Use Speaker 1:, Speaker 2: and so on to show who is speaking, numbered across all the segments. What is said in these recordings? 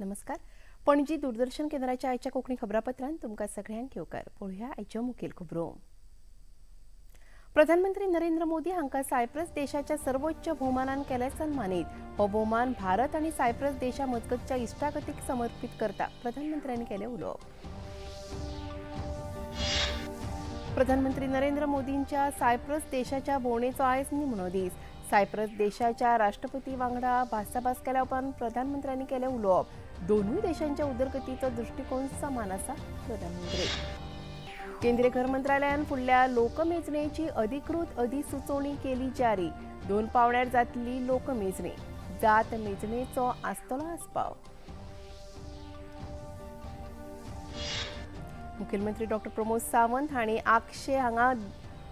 Speaker 1: नमस्कार, पणजी दूरदर्शन केंद्राच्या आयच्या कोंकणी खबरापत्रांत तुमकां सगळ्यांक येवकार. पळोवया आयच्यो मुखेल खबरो. प्रधानमंत्री नरेंद्र मोदी हांकां सायप्रस देशाच्या सर्वोच्च भोवमानान केले सन्मानीत. हो भोवमान भारत आनी सायप्रस देशा मजगतच्या इश्टागतीक समर्पित करता, प्रधानमंत्र्यांनी केलें उलोवप. प्रधानमंत्री नरेंद्र मोदींच्या सायप्रस देशाच्या भोंवडेचो आयज निमणो दीस. सायप्रस देशाच्या राष्ट्रपती वांगडा भासाभास केल्या उपरांत प्रधानमंत्र्यांनी केलें उलोवप. दोनूय देशांच्या उदरगतीचो दृश्टिकोन समान आसा, प्रधानमंत्री. केंद्रीय घर मंत्रालयान फुडल्या लोकमेजणेची अधिकृत अधिसुचोवणी केली जारी. 2 पावण्यार जातली लोकमेजणी, जात मेजणेचो आसतलो आस्पाव. मुखेलमंत्री डॉक्टर प्रमोद सावंत हांणी आगशे हांगा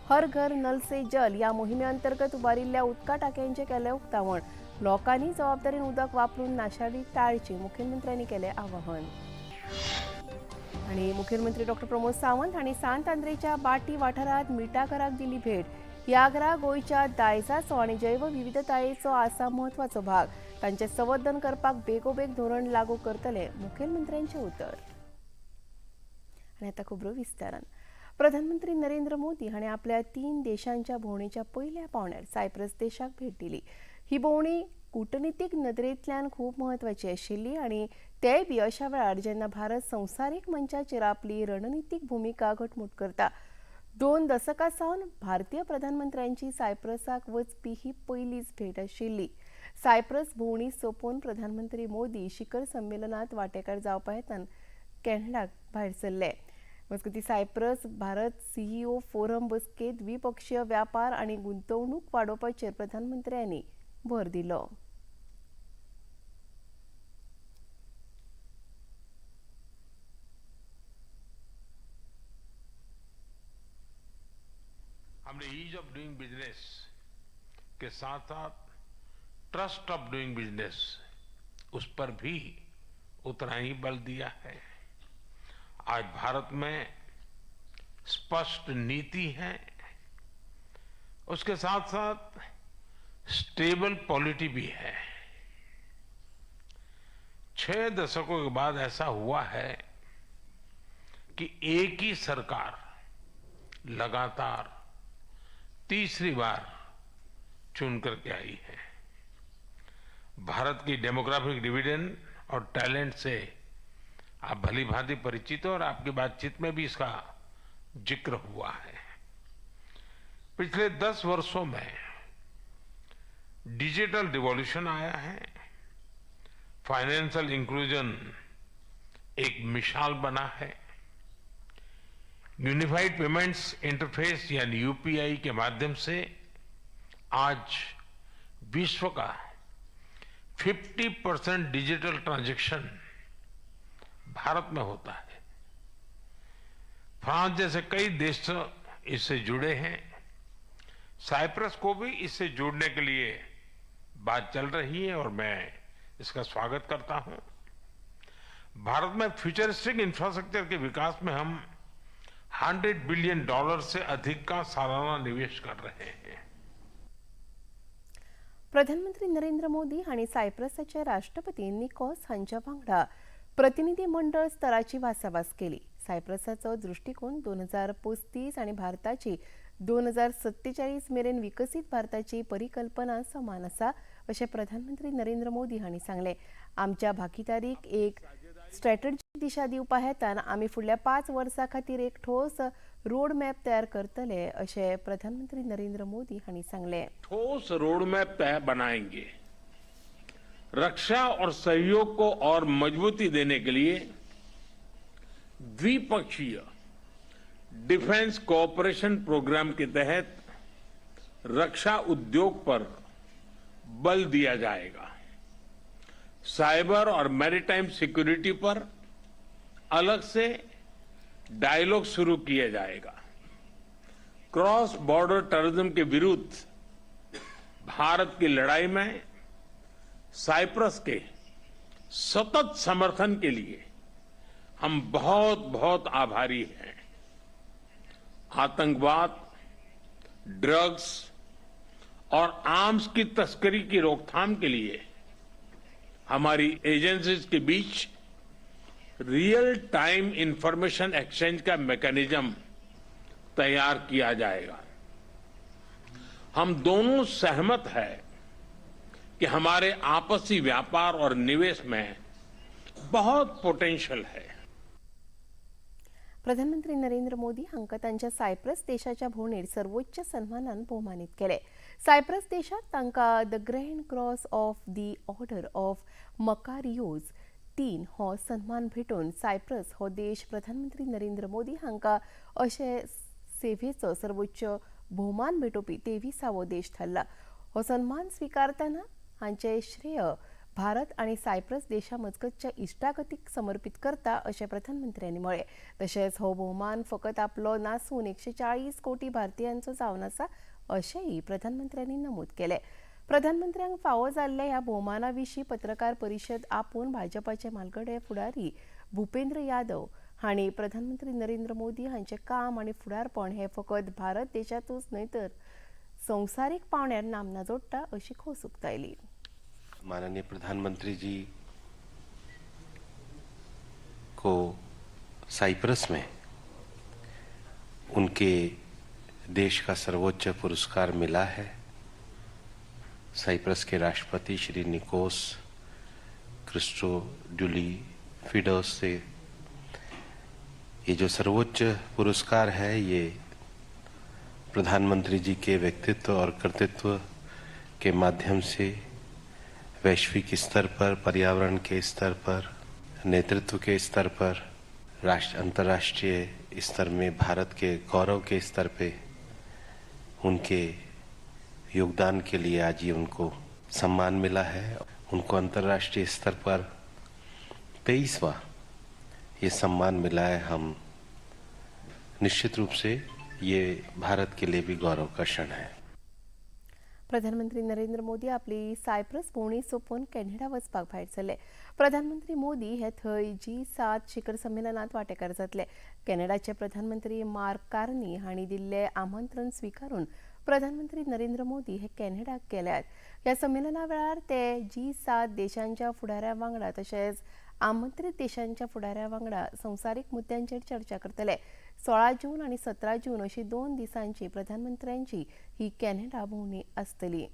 Speaker 1: हर घर नल से जल ह्या मोहिमे अंतर्गत उबारिल्ल्या उदका टाक्यांचें केलें उक्तावण. लोकांनी जबाबदारीन उदक वापरून नाशाडी टाळची, मुखेलमंत्र्यांनी केलें आवाहन. आनी मुखेलमंत्री डॉक्टर प्रमोद सावंत हांणी सांत आंद्रेच्या बाटी वाठारांत मिठागराक दिली भेट. ह्या घरा गोंयच्या दायजाचो आनी जैवविविधतायेचो आसा म्हत्वाचो भाग, तांचें संवर्धन करपाक बेगोबेग धोरण लागू करतले, मुखेलमंत्र्यांचें उतर. आनी आतां खबरो विस्तारान. प्रधानमंत्री नरेंद्र मोदी हांणी आपल्या 3 देशांच्या भोंवडेच्या पयल्या पावण्यार सायप्रस देशाक भेट दिली. ही भोंवडी कूटनितीक नदरेंतल्यान खूब म्हत्वाची आशिल्ली आनी तेय बी अशा वेळार जेन्ना भारत संवसारीक मंचाचेर आपली रणनितीक भुमिका घटमूट करता. 2 दशकां सावन भारतीय प्रधानमंत्र्यांची सायप्रसाक वचपी ही पयलीच भेट आशिल्ली. सायप्रस भोंवडी सोंपोवन प्रधानमंत्री मोदी शिखर संमेलनांत वांटेकार जावपा हेतान कॅनडाक भायर सरले. मजगतीं सायप्रस भारत सीईओ फोरम बसकेंत द्विपक्षीय व्यापार आनी गुंतवणूक वाडोवपाचेर प्रधानमंत्र्यांनी भर दिलो.
Speaker 2: हमने ईज ऑफ डूइंग बिजनेस के साथ साथ ट्रस्ट ऑफ डूइंग बिजनेस उस पर भी उतना ही बल दिया है. आज भारत में स्पष्ट नीति है, उसके साथ साथ स्टेबल पॉलिटी भी है. 6 दशकों के बाद ऐसा हुआ है कि एक ही सरकार लगातार तीसरी बार चुन करके आई है. भारत की डेमोग्राफिक डिविडेंड और टैलेंट से आप भली भांति परिचित हो और आपकी बातचीत में भी इसका जिक्र हुआ है. पिछले 10 वर्षों में डिजिटल रिवॉल्यूशन आया है. फाइनेंशियल इंक्लूजन एक मिसाल बना है. यूनिफाइड पेमेंट्स इंटरफेस यानी यूपीआई के माध्यम से आज विश्व का 50% डिजिटल ट्रांजैक्शन भारत में होता है. फ्रांस जैसे कई देश इससे जुड़े हैं. साइप्रस को भी इससे जुड़ने के लिए बात चल रही है और मैं इसका स्वागत करता हूं. भारत में फ्यूचरिस्टिक इंफ्रास्ट्रक्चर के विकास में हम $100 बिलियन से अधिक का सालाना निवेश कर रहे हैं.
Speaker 1: प्रधानमंत्री नरेंद्र मोदी हांणी सायप्रसाचे राष्ट्रपती निकोस हांच्या वांगडा प्रतिनिधी मंडळ स्तराची भासाभास केली. सायप्रसाचो दृश्टिकोन 2035 आनी भारताची 2047 मेरेन विकसीत भारताची परिकल्पना समान आसा, अशें प्रधानमंत्री नरेंद्र मोदी हांणी सांगलें. आमच्या भागीदारीक एक स्ट्रॅटर्जीक दिशा दिवपा हेतान आमी फुडल्या 5 वर्सां खातीर एक ठोस रोड मॅप तयार करतले, अशें प्रधानमंत्री नरेंद्र मोदी हांणी सांगलें.
Speaker 2: ठोस रोड मॅप तयार बनाएंगे. रक्षा और सहयोग को और मजबूती देने के लिए द्विपक्षीय डिफेंस कोऑपरेशन प्रोग्राम के तहत रक्षा उद्योग पर बल दिया जाएगा. साइबर और मैरीटाइम सिक्योरिटी पर अलग से डायलॉग शुरू किया जाएगा. क्रॉस बॉर्डर टेररिज्म के विरुद्ध भारत की लड़ाई में साइप्रस के सतत समर्थन के लिए हम बहुत बहुत आभारी हैं. आतंकवाद, ड्रग्स और आर्म्स की तस्करी की रोकथाम के लिए हमारी agencies K beach real time information exchange का मैकेनिज्म तैयार किया जाएगा। हम दोनों सहमत हैं कि हमारे आपसी व्यापार और निवेश में बहुत पोटेंशियल है।
Speaker 1: प्रधानमंत्री नरेंद्र मोदी हांकां तांच्या सायप्रस देशाच्या भोंवडेर सर्वोच्च सन्मानान भोवमानीत केले। सायप्रस देशांत तांकां the Grand Cross of the Order of Makarios तीन हो सन्मान भेटोवन सायप्रस हो देश प्रधानमंत्री नरेंद्र मोदी हांकां अशे सेवेचो सर्वोच्च भोवमान भेटोवपी 23वो देश थारला। हो सन्मान स्विकारतना हांचे श्रेय भारत आनी सायप्रस देशा मजगतच्या इश्टागतीक समर्पित करता अशें प्रधानमंत्र्यांनी म्हळें। तशेंच हो भोवमान फकत आपलो नासून 140 कोटी भारतीयांचो जावन आसा अशेंय प्रधानमंत्र्यांनी नमूद केलें। प्रधानमंत्र्यांक फावो जाल्ल्या ह्या भोवमाना विशीं पत्रकार परिशद आपोवन भाजपाचे म्हालगडे फुडारी भुपेंद्र यादव हांणी प्रधानमंत्री नरेंद्र मोदी हांचें काम आनी फुडारपण हें फकत भारत देशांतूच न्हय तर संवसारीक पांवड्यार नामना जोडटा अशी खोस उक्तायली।
Speaker 3: माननीय प्रधानमंत्री जी को साइप्रस में उनके देश का सर्वोच्च पुरस्कार मिला है। साइप्रस के राष्ट्रपति श्री निकोस क्रिस्टोडुलिफिडोस से ये जो सर्वोच्च पुरस्कार है, ये प्रधानमंत्री जी के व्यक्तित्व और कर्तृत्व के माध्यम से वैश्विक स्तर पर, पर्यावरण के स्तर पर, नेतृत्व के स्तर पर, राष्ट्र अंतर्राष्ट्रीय स्तर में भारत के गौरव के स्तर पे उनके योगदान के लिए आज ये उनको सम्मान मिला है। उनको अंतर्राष्ट्रीय स्तर पर 23वां ये सम्मान मिला है। हम निश्चित रूप से ये भारत के लिए भी गौरव का क्षण है।
Speaker 1: प्रधानमंत्री नरेंद्र मोदी आपली सायप्रस भोंवडी सोंपोवन कॅनडा वचपाक भायर सरले। प्रधानमंत्री मोदी हे थंय जी 7 शिखर संमेलनात वांटेकार जातले। कॅनडाचे प्रधानमंत्री मार्क कार्नी हांणी दिल्ले आमंत्रण स्विकारून प्रधानमंत्री नरेंद्र मोदी हे कॅनडाक गेल्यात। ह्या संमेलना वेळार ते जी 7 देशांच्या फुडाऱ्या वांगडा तशेंच आमंत्रीत देशांच्या फुडाऱ्या वांगडा संवसारीक मुद्द्यांचेर चर्चा करतले। 16 जून आनी 17 जून अशी 2 दिसांची प्रधानमंत्र्यांची ही कॅनडा भोंवडी आसतली।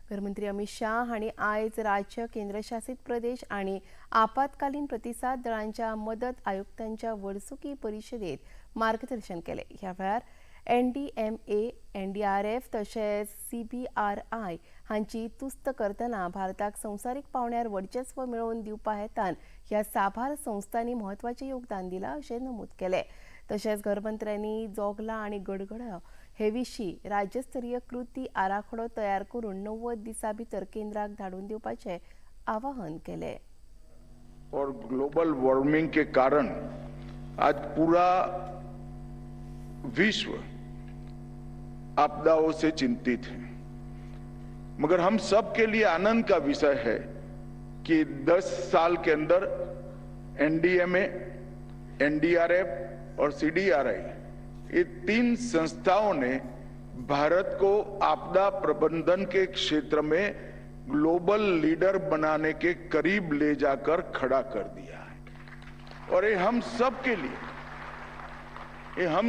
Speaker 1: घरमंत्री अमित शाह हांणी आयज राज्य, केंद्रशासीत प्रदेश आनी आपत्कालीन प्रतिसाद दळांच्या मदत आयुक्तांच्या वर्सुकी परिशदेत मार्गदर्शन केलें। ह्या वेळार एनडीएमए, एनडीआरएफ तशेंच सीबीआरआय हांची तुस्त करतना भारताक संवसारीक पांवड्यार वर्चस्व मेळोवन दिवपा हेतान ह्या साबार संस्थांनी म्हत्वाचें योगदान दिलां अशें नमूद केलें। तशेंच घरमंत्र्यांनी जोगलां आनी गडगडो हे विशीं राज्यस्तरीय कृती आराखडो तयार करून 90 दिसां भितर केंद्राक धाडून दिवपाचें आवाहन केलें।
Speaker 4: और ग्लोबल वार्मिंग के कारण आज पूरा विश्व आपदाओं से चिंतित है, मगर हम सब के लिए आनंद का विषय है कि 10 साल के अंदर एनडीएमए, एनडीआरएफ और सीडीआरआई, ये तीन संस्थाओं ने भारत को आपदा प्रबंधन के क्षेत्र में ग्लोबल लीडर बनाने के करीब ले जाकर खड़ा कर दिया है और ये हम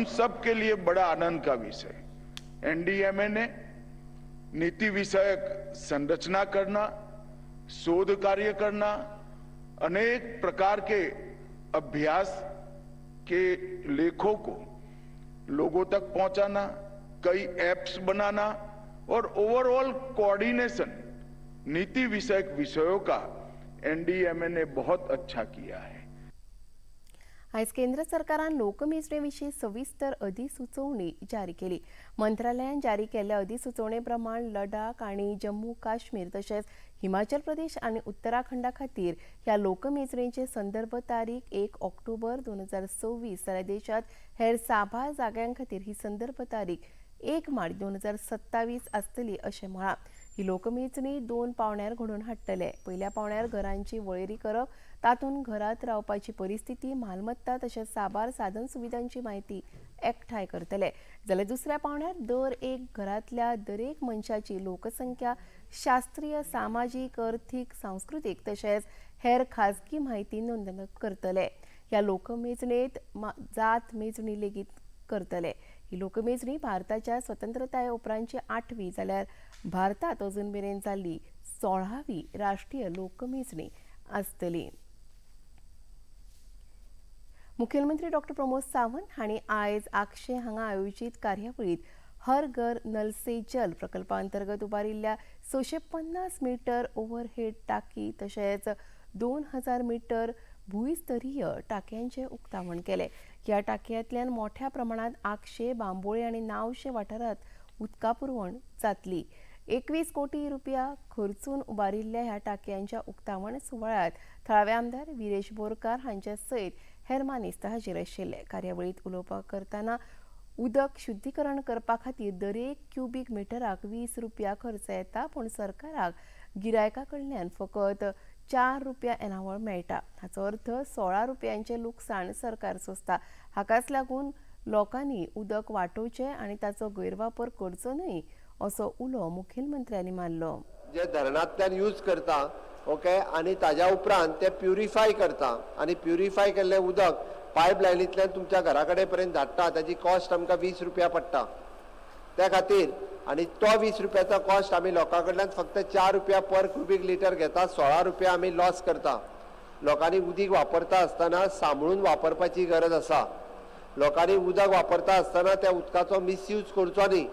Speaker 4: सब के लिए बड़ा आनंद का विषय है। एनडीएमए ने नीति विषयक संरचना करना, शोध कार्य करना, अनेक प्रकार के अभ्यास के लेखों को लोगों तक पहुंचाना, कई ऐप्स बनाना और ओवरऑल कोऑर्डिनेशन नीति विषयक विषयों का एनडीएमए ने बहुत अच्छा किया है।
Speaker 1: आयज केंद्र सरकारान लोकमेजणे विशीं सविस्तर अधिसुचोवणी जारी केली। मंत्रालयान जारी केल्ल्या अधिसुचोवणे प्रमाण लडाख आनी जम्मू काश्मीर तशेंच हिमाचल प्रदेश आनी उत्तराखंडा खातीर ह्या लोकमेजणेचे संदर्भ तारीख 1 ऑक्टोबर 2026 जाल्यार देशांत हेर साबार जाग्यां खातीर ही संदर्भ तारीख 1 मार्च 2027 आसतली अशें म्हळां। ही लोकमेजणी 2 पावण्यार घडोवन हाडटले. पयल्या पावण्यार घरांची वळेरी करप, तातूंत घरांत रावपाची परिस्थिती, मालमत्ता तशेंच साबार साधन सुविधांची म्हायती एकठांय करतले. जाल्यार दुसऱ्या पावण्यार दर एक घरांतल्या दरेक मनशाची लोकसंख्या, शास्त्रीय, सामाजीक, अर्थीक, सांस्कृतीक तशेंच हेर खाजगी म्हायती नोंद करतले. ह्या लोकमेजणेंत जात मेजणी लेगीत करतले. ही लोकमेजणी भारताच्या स्वतंत्रताये उपरांतची 8वी जाल्यार भारतात अजून मेरेन जाल्ली 16वी राष्ट्रीय लोकमेजणी आसतली. मुख्यमंत्री डॉक्टर प्रमोद सावंत हांणी आयज आगशे हांगा आयोजीत कार्यावळीत हर घर नल से जल प्रकल्पा अंतर्गत उबारिल्ल्या 650 मीटर ओव्हरहेड टाकी तशेंच 2000 मीटर भूंयस्तरीय टाकयांचें उक्तावण केलें. ह्या टाकयांतल्यान मोठ्या प्रमाणांत आगशे, बांबोळे आनी नावशे वाठारांत उदका पुरवण जातली. 21 कोटी रुपया खर्चून उबारिल्ल्या ह्या टाकयांच्या उक्तावण सुवाळ्यांत थळावे आमदार विरेश बोरकार हांचे सयत हेर मानेस्त हाजीर आशिल्ले. कार्यावळींत उलोवपाक करतना उदक शुद्धीकरण करपा खातीर दरेक क्युबीक मिटराक 20 रुपया खर्च येता, पूण सरकाराक गिरायका कडल्यान फकत 4 रुपया येणावळ मेळटा. हाचो अर्थ 16 रुपयांचें लुकसाण सरकार सोंसता. हाकाच लागून लोकांनी उदक वाटोवचें आनी ताचो गैरवापर करचो न्हय असो उलो मुखेलमंत्र्यांनी मारलो.
Speaker 5: जे धरणांतल्यान यूज करता, ओके, आनी ताज्या उपरांत ते प्युरिफाय करता आनी प्युरिफाय केल्लें उदक पायप लायनींतल्यान तुमच्या घरा कडेन पर्यंत धाडटा. ताजी कॉस्ट आमकां 20 रुपया पडटा. त्या खातीर आनी तो 20 रुपयाचो कॉस्ट आमी लोकां कडल्यान फक्त 4 रुपया पर क्युबीक लिटर घेता. 16 रुपया आमी लॉस करता. लोकांनी उदीक वापरता आसतना सांबाळून वापरपाची गरज आसा. लोकांनी उदक वापरता आसतना त्या उदकाचो मिसयूज करचो न्ही,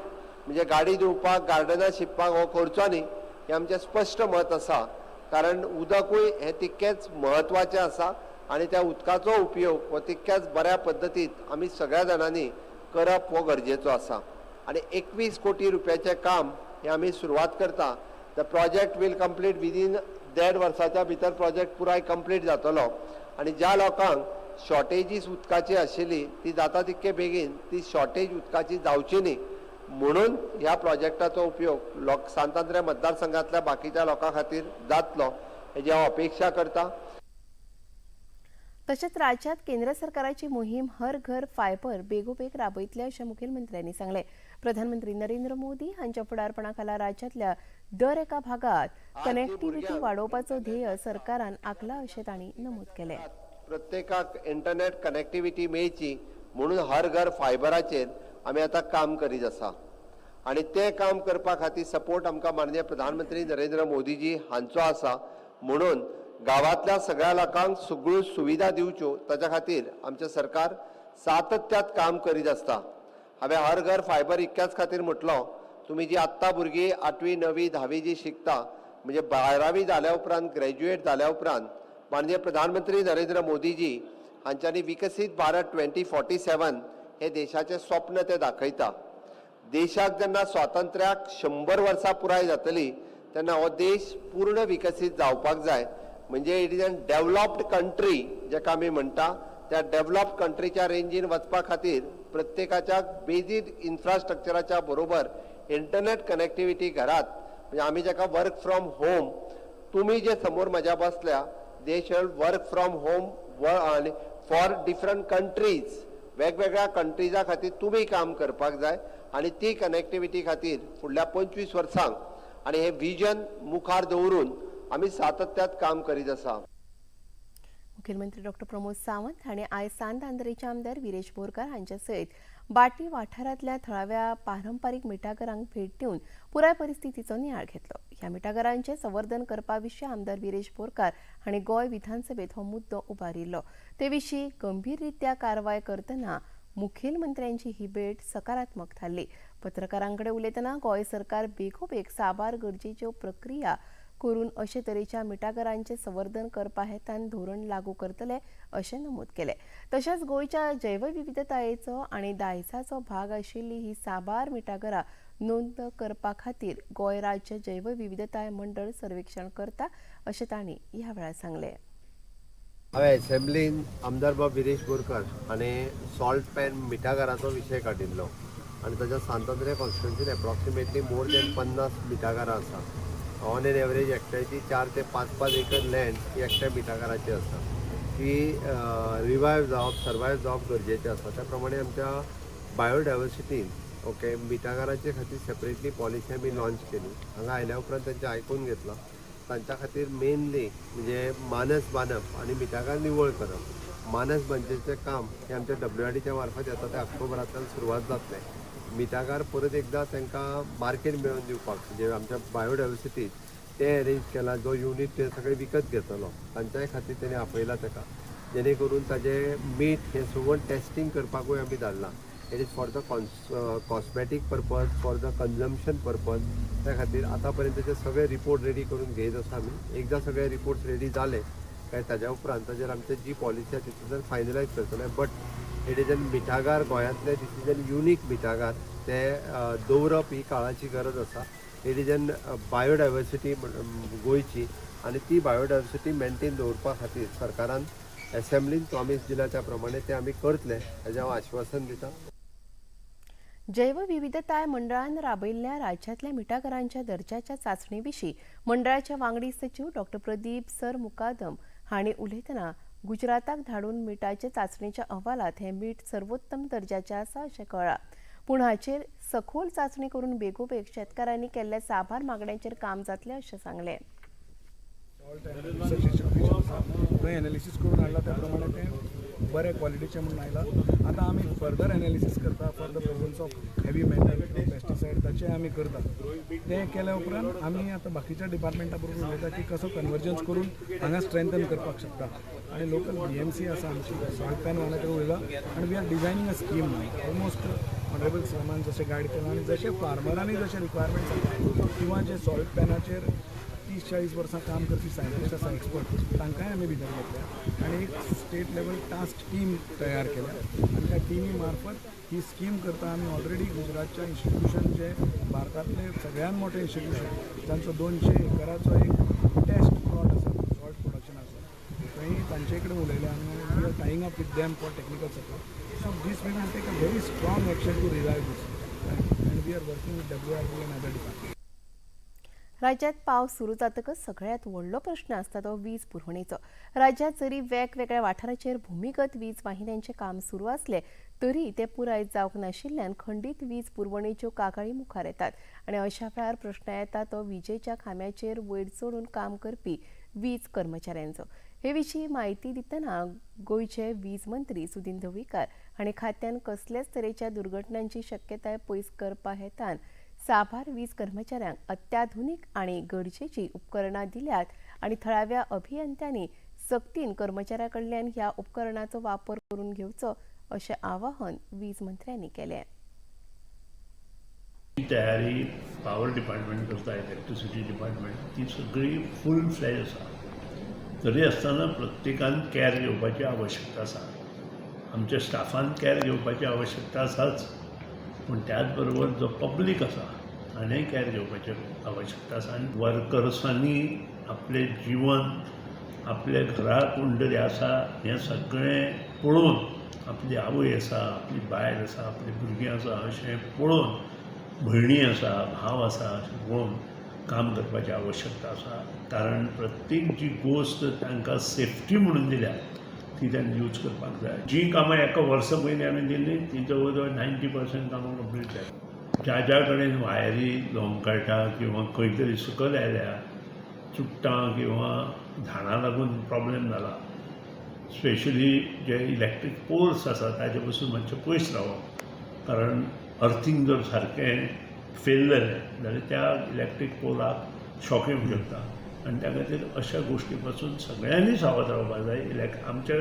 Speaker 5: म्हणजे गाडी धुवपाक, गार्डनां शिंपपाक हो करचो न्ही, हें आमचें स्पश्ट मत आसा. कारण उदकूय हें तितकेंच म्हत्वाचें आसा आनी त्या उदकाचो उपयोग हो तितक्याच बऱ्या पद्दतीन आमी सगळ्या जाणांनी करप हो गरजेचो आसा. आनी 21 कोटी रुपयाचें काम हें आमी सुरवात करता. The project will complete within 1.5 वर्साच्या भितर प्रोजेक्ट पुराय कंप्लीट जातलो आनी ज्या लोकांक शॉर्टेजीस उदकाची आशिल्ली ती जाता तितके बेगीन ती शॉर्टेज उदकाची जावची न्ही म्हणून ह्या प्रोजेक्टाचो उपयोग लोक सांत आंद्रे मतदारसंघातल्या बाकीच्या लोकां खातीर जातलो हेजी हांव अपेक्षा करता.
Speaker 1: तशेंच राज्यात केंद्र सरकाराची मोहीम हर घर फायबर बेगोबेग राबयतले अशें मुखेलमंत्र्यांनी सांगलें. प्रधानमंत्री नरेंद्र मोदी हांच्या फुडारपणा खाला राज्यांतल्या दर एका भागात कनेक्टिव्हिटी वाडोवपाचो ध्येय सरकारान आंखला अशें तांणी नमूद केलें.
Speaker 5: प्रत्येकाक इंटरनेट कनेक्टिव्हिटी मेळची म्हणून हर घर फायबराचेर आमी आतां काम करीत आसा आनी तें काम करपा खातीर सपोर्ट आमकां माननीय प्रधानमंत्री नरेंद्र मोदीजी हांचो आसा. म्हणून गांवांतल्या सगळ्या लोकांक सगळ्यो सुविधा दिवच्यो ताच्या खातीर आमचें सरकार सातत्यात काम करीत आसता. हांवें हर घर फायबर इतक्याच खातीर म्हटलो, तुमी जी आत्तां भुरगीं 8वी 9वी 10वी जी शिकता, म्हणजे 12वी जाल्या उपरांत, ग्रॅज्युएट जाल्या उपरांत माननीय प्रधानमंत्री नरेंद्र मोदीजी हांच्यांनी विकसीत भारत 2047 हे देशाचें स्वप्न ते दाखयता. देशाक जेन्ना स्वातंत्र्याक 100 वर्सां पुराय जातली तेन्ना हो देश पूर्ण विकसीत जावपाक जाय. म्हणजे it is an developed country जेका आमी म्हणटा, त्या डेव्हलप्ड कंट्रीच्या रेंजीन वचपा खातीर प्रत्येकाच्या बेजीक इन्फ्रास्ट्रक्चराच्या बरोबर इंटरनेट कनेक्टिव्हिटी घरात, म्हणजे आमी जेका वर्क फ्रॉम होम, तुमी जे समोर म्हज्या बसल्या they shall work from home आनी फॉर डिफरंट कंट्रीज, वेगवेगळ्या कंट्रीजा खातीर तुमी काम करपाक जाय आनी ती कनेक्टिव्हिटी खातीर फुडल्या 25 वर्सांक आनी हे विजन मुखार दवरून आमी सातत्यात काम करीत आसा.
Speaker 1: मुखेलमंत्री डॉक्टर प्रमोद सावंत हांणी आयज सांत आंद्रेचे आमदार विरेश बोरकार हांचे सयत बाटी वाठारांतल्या थळाव्या पारंपारीक मिठागरांक भेट दिवन पुराय परिस्थितीचो नियाळ घेतलो. ह्या मिठागरांचें संवर्धन करपा विशीं आमदार विरेश बोरकार हांणी गोंय विधानसभेत हो मुद्दो उबारिल्लो. ते विशीं गंभीररित्या कारवाय करतना मुखेलमंत्र्यांची ही भेट सकारात्मक थारली. पत्रकारां कडेन उलयतना गोंय सरकार बेगोबेग साबार गरजेच्यो प्रक्रिया करून अशे तरेच्या मिठागरांचें संवर्धन करपा हेतान धोरण लागू करतले अशें नमूद केलें. तशेंच गोंयच्या जैवविविधतायेचो आनी दायजाचो भाग आशिल्ली ही साबार मिठागरां नोंद करपा खातीर गोंय राज्य जैवविविधताय मंडळ सर्वेक्षण करता अशें तांणी ह्या वेळार सांगलें.
Speaker 5: हांवें एसेंब्लीन आमदार बाब विरेश बोरकर हाणें सॉल्ट पॅन मिठागराचो विशय काडिल्लो. आनी ताच्या सांत आंद्रे कॉन्स्टिट्युएन्सीन एप्रॉक्सिमेटली मोर दॅन 50 मिठागरां आसा. ऑन एन एवरेज एकट्याची 4 ते 5-5 एकर लँड ही एकट्या मिठागराची आसा. ती रिवायव जावप, सर्वायव जावप गरजेचें आसा. त्या प्रमाणे आमच्या बायोडायवर्सिटीन ओके मिठागराचे खातीर सेपरेटली पॉलिसी आमी लॉन्च केली. हांगा आयल्या उपरांत तांचें आयकून घेतलां. तांच्या खातीर मेनली म्हणजे मानस बांदप आनी मिठागर निवळ करप. मानस बांदचें काम हें आमच्या WRDच्या मार्फत येता ते ऑक्टोबरांतल्यान सुरवात जातलें. मिठागर परत एकदां तांकां मार्केट मेळोवन दिवपाक म्हणजे आमच्या बायोडायवर्सिटीत तें अरेंज केलां. जो युनीट ते सगळे विकत घेतलो तांच्याय खातीर तेणी आपयला ताका, जेणे करून ताजें मीठ हें सगळें टेस्टींग करपाकूय आमी धाडलां. It is for the cosmetic purpose, for the consumption purpose. त्या खातीर आतां पर्यंतचे सगळे रिपोर्ट रेडी करून घेयत आसा आमी. एकदां सगळे रिपोर्ट्स रेडी जाले काय ताज्या उपरांत ताजेर आमचे जी पॉलिसी आसा तितूंतल्यान फायनलायज करतले. बट it is an मिठागार गोंयांतले, this is an unique मिठागार, ते दवरप ही काळाची गरज आसा. It is an biodiversity गोंयची आनी ती बायोडायवर्सिटी मेनटेन दवरपा खातीर सरकारान एसेंब्लीन प्रॉमीस दिला त्या प्रमाणे ते आमी करतले हेजें हांव आश्वासन दिता.
Speaker 1: जैवविविधताय मंडळान राबयिल्ल्या राज्यांतल्या मिठागरांच्या दर्जाच्या चांचणे विशीं मंडळाचे वांगडी सचीव डॉ प्रदीप सर मुकादम हांणी उलयतना गुजराताक धाडून मिठाचे चांचणेच्या अहवालात हें मीठ सर्वोत्तम दर्जाचें आसा अशें कळ्ळां. पूण हाचेर सखोल चांचणी करून बेगोबेग शेतकारांनी केल्ल्या साबार मागण्यांचेर काम जातलें अशें सांगलें.
Speaker 6: थंय एनालिसीस करून हाडला त्या प्रमाणे तें बरें क्वॉलिटीचें म्हणून आयलां. आतां आमी फर्दर एनालिसीस करता for the presence of heavy metal किंवा पेस्टिसायड, ताचें आमी करता. तें केल्या उपरांत आमी आतां बाकीच्या डिपार्टमेंटा बरोबर उलयता की कसो कन्वर्जन्स करून हांगा स्ट्रेंथन करपाक शकता. आनी लोकल BMC आसा आमची, सॉल्ट पॅन वांगडा ते उलयला आनी we are designing a scheme. Almost honourable समान जशें गायड केलां आनी जशें फार्मरांनी जशें रिक्वायरमेंट्स आसा किंवा जे सॉल्ट पॅनाचेर 30-40 वर्सां काम करपी सायंटिस्ट आसा, एक्सपर्ट, तांकांय आमी भितर घेतल्या आनी एक स्टेट लेवल टास्क टीम तयार केल्या आनी त्या टिमी मार्फत ही स्कीम करता. आमी ऑलरेडी गुजरातच्या इन्स्टिट्यूशन जे भारतांतले सगळ्यात मोठे इन्स्टिट्यूशन जांचो 200 एकराचो एक टेस्ट प्लॉट आसा सॉल्ट प्रोडक्शनाचो, थंय तांचे कडेन उलयले आनी we are tying up with them for technical support. So this we will take a very strong action to revive this and we are working with WRB and other department.
Speaker 1: राज्यात पावस सुरू जातकच सगळ्यांत व्हडलो प्रश्न आसता तो वीज पुरवणेचो. राज्यात जरी वेगवेगळ्या वाठाराचेर भूमिगत वीज वाहिन्यांचें काम सुरू आसलें तरी ते पुराय जावंक नाशिल्ल्यान खंडीत वीज पुरवणेच्यो कागाळी मुखार येतात आनी अशा वेळार प्रश्न येता तो विजेच्या खांब्याचेर वयर चडून काम करपी वीज कर्मचाऱ्यांचो. हे विशीं म्हायती दितना गोंयचे वीज मंत्री सुदिन ढवळीकार हांणी खात्यान कसल्याच तरेच्या दुर्घटनांची शक्यताय पयस करपा हेतान साबार वीज कर्मचाऱ्यांक अत्याधुनीक आनी गरजेची उपकरणां दिल्यात आनी थळाव्या अभियंत्यांनी सक्तीन कर्मचाऱ्यां कडल्यान ह्या उपकरणाचो वापर करून घेवचो अशें आवाहन वीज मंत्र्यांनी केलें.
Speaker 7: तयारी पावर डिपार्टमेंट करता, इलेक्ट्रिसिटी डिपार्टमेंट, ती सगळी फूल फ्लॅज आसा. तरी आसतना प्रत्येकान कॅर घेवपाची आवश्यकता आसा. आमच्या स्टाफान कॅर घेवपाची आवश्यकता आसाच, पूण त्याच बरोबर जो पब्लीक आसा ताणेंय कॅर घेवपाची आवश्यकता आसा. आनी वर्कर्सांनी आपलें जिवन, आपल्या घरा कोण तरी आसा हें सगळें पळोवन, आपली आवय आसा, आपली बायल आसा, आपलीं भुरगीं आसा अशें पळोवन, भयणी आसा, भाव आसा अशें पळोवन काम करपाची आवश्यकता आसा. कारण प्रत्येक जी गोश्ट तांकां सेफ्टी म्हणून दिल्या ती तांणी यूज करपाक जाय. जीं कामां एका वर्सा पयलीं आमी दिल्लीं ती जवळ जवळ 90% कामां कंप्लीट जाली. ज्या ज्या कडेन वायरी लोंबकळटा किंवा खंय तरी सकयल आयल्या चुट्टां किंवा झाडां लागून प्रॉब्लेम जाला, स्पेशली जे इलेक्ट्रीक पोल्स आसा ताजे पसून मातशें पयस रावप, कारण अर्थींग जर सारकें फेल जालें जाल्यार त्या इलेक्ट्रीक पोलाक शॉक येवंक शकता. आनी त्या खातीर अशा गोश्टी पासून सगळ्यांनी सावध रावपाक जाय. आमच्या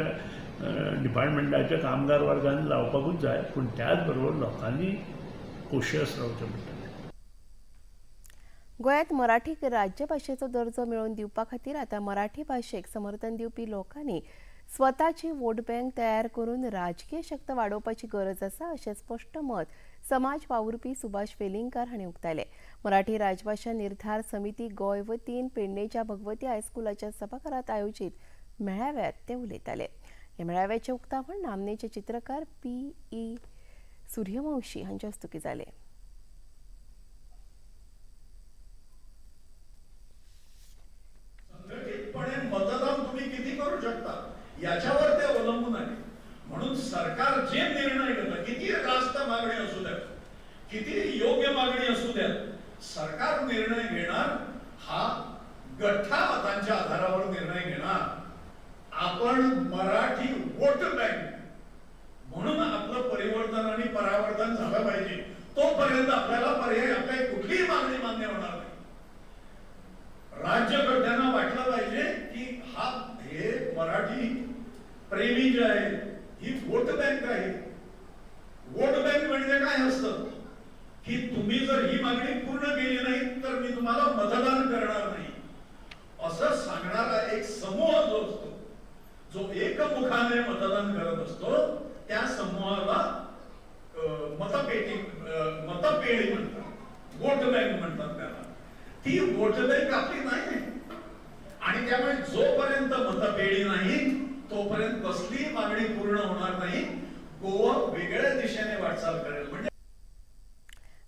Speaker 7: डिपार्टमेंटाच्या कामगार वर्गान रावपाकूच जाय, पूण त्याच बरोबर लोकांनी कोशियस रावचें पडटलें.
Speaker 1: गोंयांत मराठीक राज्यभाशेचो दर्जो मेळोवन दिवपा खातीर आतां मराठी भाशेक समर्थन दिवपी लोकांनी स्वताची वोट बँक तयार करून राजकीय शक्त वाडोवपाची गरज आसा अशें स्पश्ट मत समाज वावुरपी सुभाष वेलिंगकार हांणी उक्तायलें. मराठी राजभाशा निर्धार समिती गोंय वतीन पेडणेच्या भगवती हायस्कुलाच्या सभाघरांत आयोजीत मेळाव्यात ते उलयताले. ह्या मेळाव्याचें उक्तावण नामनेचे चित्रकार PE सूर्यवंशी हांच्या हस्तुकीं जालें.
Speaker 8: संघटितपणे मतदान तुम्ही किती करू शकता याच्यावर ते अवलंबून आहे. म्हणून सरकार जे निर्णय घेतं, किती रास्त मागणी असू द्या, किती योग्य मागणी असू द्या, सरकार निर्णय घेणार हा गठ्ठा मतांच्या आधारावर निर्णय घेणार. आपण मराठी वोट बँक म्हणून आपलं परिवर्तन आणि परावर्तन झालं पाहिजे. तोपर्यंत आपल्याला पर्याय, आपल्या कुठलीही मागणी मान्य होणार नाही. राज्यकर्त्यांना वाटलं पाहिजे की हा हे मराठी प्रेमी जे आहे ही वोट बँक आहे. वोट बँक म्हणजे काय असतं की तुम्ही जर ही मागणी पूर्ण केली नाही तर मी तुम्हाला मतदान करणार नाही असं सांगणारा एक समूह जो असतो, जो एकमुखाने मतदान करत असतो, त्या समूहाला मतपेटी, मतपेढी म्हणतात, वोट बँक म्हणतात त्याला. ती वोट बँक आपली नाही आणि त्यामुळे जोपर्यंत मतपेढी नाही तोपर्यंत कसलीही मागणी पूर्ण होणार नाही. गोवा वेगळ्या दिशेने वाटचाल करेल. म्हणजे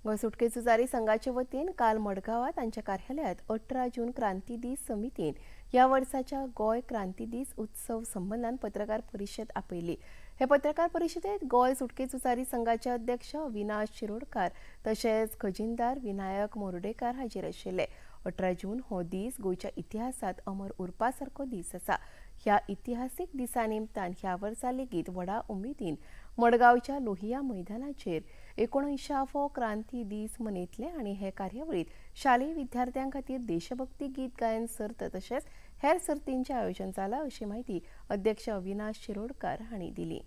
Speaker 1: गोंय सुटके झुजारी संघाचे वतीन काल मडगांवां तांच्या कार्यालयांत 18 जून क्रांती दीस समितीन ह्या वर्साच्या गोंय क्रांती दीस उत्सव संबंदान पत्रकार परिशद आपयली. हे पत्रकार परिशदेत गोंय सुटके झुजारी संघाचे अध्यक्ष अविनाश शिरोडकार तशेंच खजिनदार विनायक मोर्डेकार हाजीर आशिल्ले. 18 जून हो दीस गोंयच्या इतिहासात अमर उरपा सारको दीस आसा. ह्या इतिहासीक दिसा निमतान ह्या वर्सा लेगीत व्हडा उमेदीन मडगांवच्या लोहिया मैदानाचेर 79वो क्रांती दीस मनयतले आनी हे कार्यावळीत शालेय विद्यार्थ्यां खातीर देशभक्ती गीत गायन सर्त तशेंच हेर सर्तींचें आयोजन जालां अशी माहिती अध्यक्ष अविनाश शिरोडकार हांणी दिली.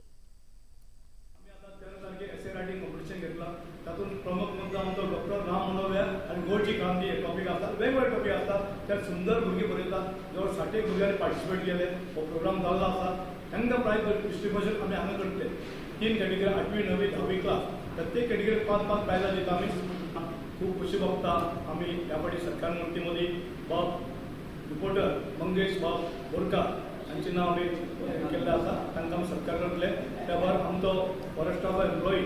Speaker 9: 13 तारखेक एसे रायटिंग कॉम्पिटिशन घेतला. तातूंत प्रमुख मुद्दो आमचो डॉक्टर राम मनोहर आनी गोंयची क्रांती हे टॉपीक आसता. वेगवेगळे टॉपीक आसता, त्यात सुंदर भुरगीं बरयतात. जवळ 60 भुरग्यांनी पार्टिसिपेट केले. हो प्रोग्राम जाल्लो आसा. तांकां प्रायज डिस्ट्रिब्युशन आमी हांगा करतले. 3 कॅटेगरी, 8वी, 9वी, 10वी क्लास. प्रत्येक कॅटेगरी 5-5 प्रायजां दिता आमी. खूब खोशी भोगता आमी ह्या फावटी सरकार मूर्ती मदीं बाब रिपोर्टर मंगेश बाब बोरकार हांचें नांव आमी केल्लें आसा. तांकां आमी सत्कार करतले. त्या भायर आमचो फॉरेस्टाचो एम्प्लॉई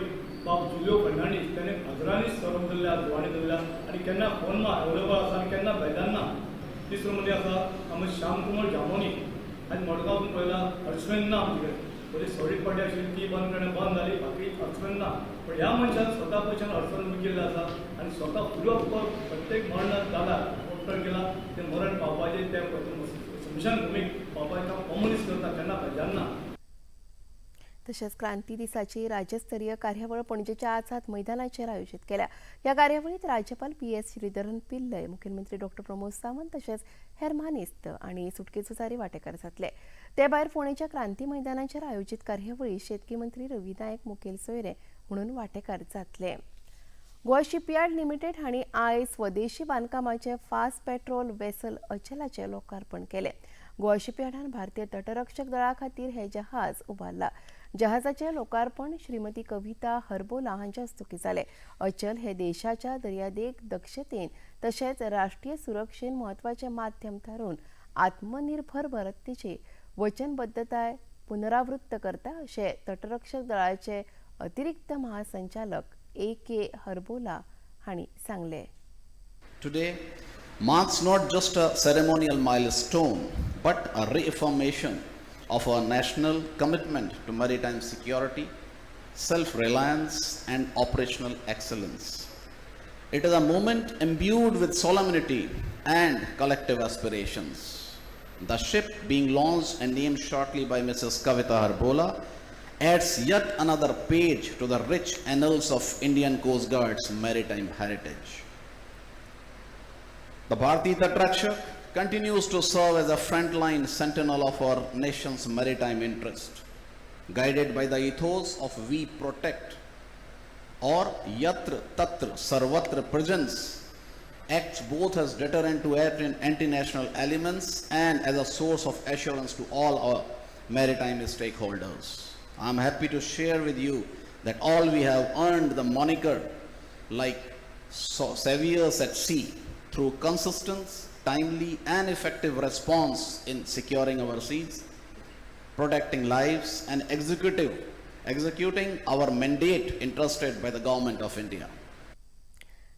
Speaker 9: बाब जुलियो फर्नांडीस, ताणें हजरांनी सर्व दिल्ल्या, जुवाणी दिल्ल्या आनी केन्ना फोन मा अवेलेबल आसा आनी केन्ना बेजारना. ना. तिसरो म्हणजे आसा आमी श्यामकुमार जामोनी आनी मडगांव पळयला अडचण ना. आमचे कडेन पयलीं सॉलिड पार्टी आशिल्ली, ती बंद करून बंद जाली, बाकी अडचण ना. पण ह्या मनशान स्वता पयशान अडचण उबी केल्ली आसा आनी स्वता फुल ऑफ प्रत्येक मरणात जाला डॉक्टर केला ते मरण पावपाचें, त्या स्मशानभुमीक पावपाचें काम हो मनीस करता, केन्ना बेजारना.
Speaker 1: तशेंच क्रांती दिसाची राज्यस्तरीय कार्यावळ पणजेच्या आझाद मैदानाचेर आयोजीत केल्या. ह्या कार्यावळीत राज्यपाल पी एस श्रीधरन पिल्लय, मुखेलमंत्री डॉक्टर प्रमोद सावंत तशेंच हेर मानेस्त आनी सुटके झुजारी वांटेकार जातले. ते भायर फोंडेच्या क्रांती मैदानाचेर आयोजीत कार्यावळीत शेतकी मंत्री रवी नायक मुखेल सोयरे म्हणून वांटेकार जातले. गोवा शिपयार्ड लिमिटेड हांणी आयज स्वदेशी बांदकामाचे फास्ट पेट्रोल वेसल अचलाचें लोकार्पण केलें. गोवा शिपयार्डान भारतीय तटरक्षक दळा खातीर हें जहाज उबारलां. जहाजाचें लोकार्पण श्रीमती कविता हरबोला हांच्या हस्तुकीं जालें. अचल हे देशाच्या दर्यादेग दक्षतेन तशेंच राष्ट्रीय सुरक्षेन म्हत्वाचें माध्यम थारून आत्मनिर्भर भारताची वचनबद्धताय पुनरावृत्त करता अशें तटरक्षक दळाचे अतिरिक्त महासंचालक ए के हरबोला हांणी सांगलें.
Speaker 10: Today marks not just a ceremonial milestone, but a reaffirmation of our national commitment to maritime security, self reliance, and operational excellence. It is a moment imbued with solemnity and collective aspirations. The ship being launched and named shortly by Mrs. Kavita Harbola adds yet another page to the rich annals of Indian Coast Guard's maritime heritage. The Bharatiya Tatrakshak continues to serve as a frontline sentinel of our nation's maritime interest, guided by the ethos of "We Protect" or "Yatra Tatra Sarvatra Presence", acts both as deterrent to anti-national elements and as a source of assurance to all our maritime stakeholders. I am happy to share with you that all we have earned the moniker like saviors at sea through consistent, timely, and effective response in securing our seas, protecting lives, and executive executing our mandate entrusted by the Government of India.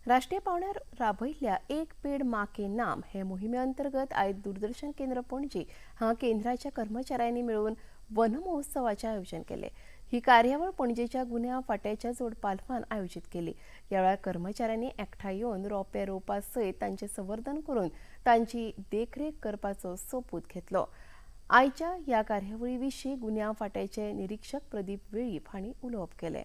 Speaker 1: राष्ट्रीय पावंड्यार राबयिल्ल्या एक पेड माँ K नाम हे मोहिमे अंतर्गत आयज दूरदर्शन केंद्र पणजी हांगा केंद्राच्या कर्मचाऱ्यांनी मेळून वन महोत्सवाचें आयोजन केलें. ही कार्यावळ पणजेच्या गुन्यांव फांट्याच्या जोड पालवान आयोजीत केली. ह्या वेळार कर्मचाऱ्यांनी एकठांय येवन रोपे रोवपा सयत तांचें संवर्धन करून तांची देखरेख करपाचो सोपूत घेतलो. आयच्या ह्या कार्यावळी विशीं गुन्यांव फांट्याचे निरीक्षक प्रदीप वेळीप हांणी उलोवप केलें.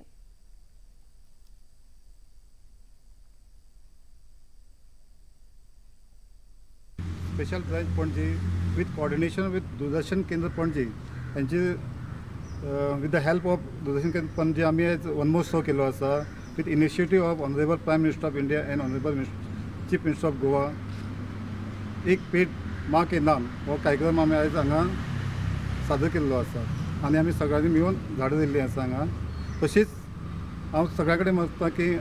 Speaker 11: Special branch Panaji with coordination with Doordarshan Kendra Panaji यांची with the help of Doordarshan Kendra Panaji आमी आयज वनमहोत्सव केल्लो आसा with initiative of honourable Prime Minister of India and honourable Chief Minister of Goa. एक पेड माँ के नाम हो कार्यक्रम आमी आयज हांगा सादर केल्लो आसा आनी आमी सगळ्यांनी मेळून झाडां दिल्लीं आसा हांगा. तशीच हांव सगळ्या कडेन मागता की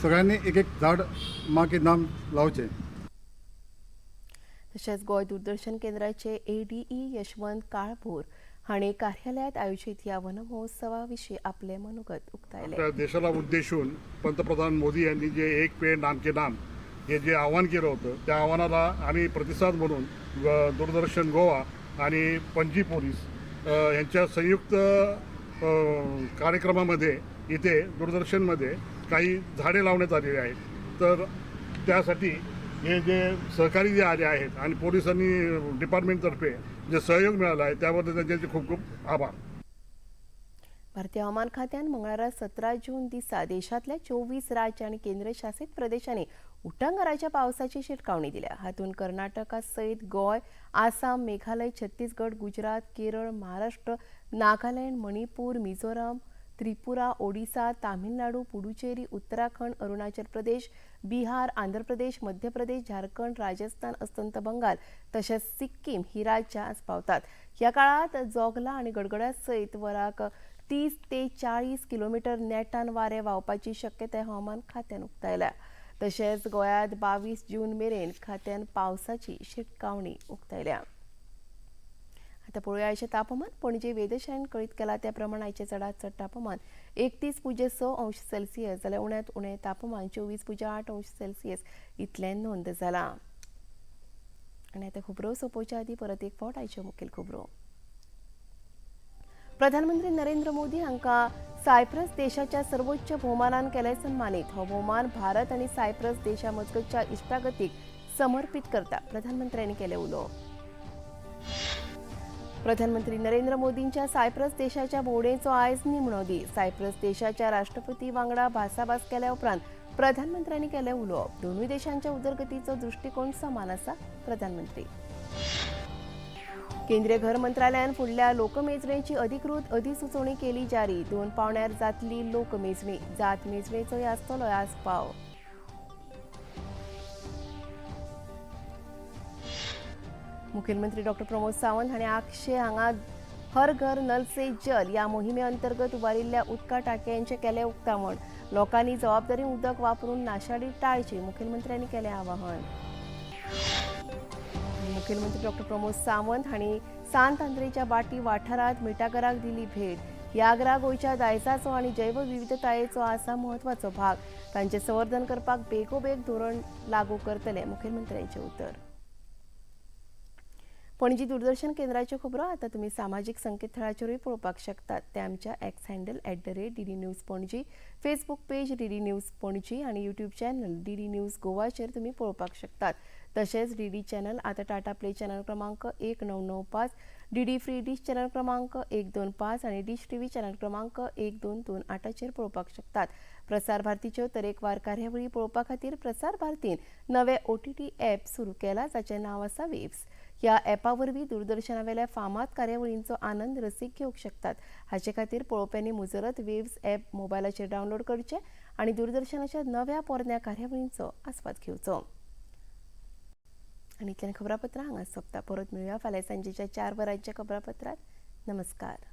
Speaker 11: सगळ्यांनी एक एक झाड माँ के नाम लावचें.
Speaker 1: तशेंच गोंय दूरदर्शन केंद्राचे ADE Yashwant Kalbhor हांणी कार्यालयात आयोजीत ह्या वनमहोत्सवा विशीं आपलें मनोगत उक्तायलें.
Speaker 12: देशाला उद्देशून पंतप्रधान मोदी यांनी जे एक पेड नाम के नाम हे जे आव्हान केलं होतं त्या आव्हानाला आम्ही प्रतिसाद म्हणून दूरदर्शन गोवा आणि पणजी पोलीस यांच्या संयुक्त कार्यक्रमामध्ये इथे दूरदर्शनमध्ये काही झाडे लावण्यात आलेली आहेत. तर त्यासाठी हे जे सहकारी जे आले आहेत आणि पोलिसांनी डिपार्टमेंटतर्फे जे सहयोग मिळाला आहे त्याबद्दल त्यांचे खूप खूप आभार.
Speaker 1: भारतीय हवामान खात्यान मंगळारा 17 जून दिसा देशांतल्या 24 राज्य आनी केंद्रशासित प्रदेशांनी उटंगाराच्या पावसाची शिटकावणी दिल्या. हातूंत कर्नाटका सयत गोंय, आसाम, मेघालय, छत्तीसगड, गुजरात, केरळ, महाराष्ट्र, नागालँड, मणिपूर, मिझोराम, त्रिपुरा, ओडिसा, तामिळनाडू, पुडुचेरी, उत्तराखंड, अरुणाचल प्रदेश, बिहार, आंध्र प्रदेश, मध्य प्रदेश, झारखंड, राजस्थान, अस्तंत बंगाल तशेंच सिक्कीम ही राज्यां आस्पावतात. ह्या काळांत जोगला आनी गडगड्या सयत वराक 30 ते 40 किलोमिटर नेटान वारें व्हांवपाची शक्यताय हवामान खात्यान उक्तायल्या. तशेंच गोंयांत 22 जून मेरेन खात्यान पावसाची शिटकावणी उक्तायल्या. आतां पळोवया आयचें तापमान. पणजे वेधशाळेन कळीत केलां त्या प्रमाण आयचें चडांत चड तापमान 31.6 अंश सेल्सियस जाल्यार उण्यांत उणें तापमान 24.8 अंश सेल्सियस इतलें नोंद जालां. आनी आतां खबरो सोंपोवच्या आदीं परत एक फावट आयच्यो मुखेल खबरो. प्रधानमंत्री नरेंद्र मोदी हांकां सायप्रस देशाच्या सर्वोच्च भोवमानान केलें सन्मानीत. हो भोवमान भारत आनी सायप्रस देशा मजगतच्या इश्टागतीक समर्पित करता, प्रधानमंत्र्यांनी केलें उलोवप. प्रधानमंत्री नरेंद्र मोदींच्या सायप्रस देशाच्या भोंवडेचो आयज निमणो दीस. सायप्रस देशाच्या राष्ट्रपती वांगडा भासाभास केल्या उपरांत प्रधानमंत्र्यांनी केलें उलोवप. दोनूय देशांच्या उदरगतीचो दृश्टिकोन समान आसा, प्रधानमंत्री. केंद्रीय घर मंत्रालयान फुडल्या लोकमेजणेची अधिकृत अधिसुचोवणी केली जारी. 2 पावंड्यार जातली लोकमेजणी. जात मेजणेचोय आसतलो आस्पाव. मुख्यमंत्री डॉ प्रमोद सावंत हांणी आगशे हांगा हर घर नल से जल ह्या मोहिमे अंतर्गत उबारिल्ल्या उदका टाकयांचें केलें उक्तावण. लोकांनी जबाबदारी उदक वापरून नाशाडी टाळची, मुखेलमंत्र्यांनी केलें आवाहन. मुख्यमंत्री डॉ प्रमोद सावंत हांणी सांत आंद्रेच्या बाटी वाठारांत मिठागराक दिली भेट. ह्या आगरा गोंयच्या दायजाचो आनी जैवविविधतायेचो आसा म्हत्वाचो भाग. तांचें संवर्धन करपाक बेगोबेग धोरण लागू करतले, मुखेलमंत्र्यांचें उतर. पणजी दूरदर्शन केंद्राच्यो खबरो आतां तुमी सामाजीक संकेतथळाचेरूय पळोवपाक शकतात. ते आमच्या X handle @DD News Panaji, Facebook page DD News Panaji आनी यूट्यूब चॅनल DD news गोवाचेर तुमी पळोवपाक शकतात. तशेंच DD channel आतां टाटा प्ले चॅनल क्रमांक 1995, DD free dish channel क्रमांक 125 आनी डिश टीव्ही चॅनल क्रमांक 1228चेर पळोवपाक शकतात. प्रसार भारतीच्यो तरेकवार कार्यावळी पळोवपा खातीर प्रसार भारतीन नवे OTT app सुरू केला जाचें नांव आसा वेव्स. ह्या ॲपा वरवीं दूरदर्शनावेल्या फामाद कार्यावळींचो आनंद रसीक घेवंक शकतात. हाचे खातीर पळोवप्यांनी मुजरत वेव्स ॲप मोबायलाचेर डावनलोड करचें आनी दूरदर्शनाच्या नव्या पोरण्या कार्यावळींचो आस्वाद घेवचो. आनी इतल्यान खबरापत्रां हांगा सोंपता. परत मेळुया फाल्यां सांजेच्या 4 वरांच्या खबरापत्रांत. नमस्कार.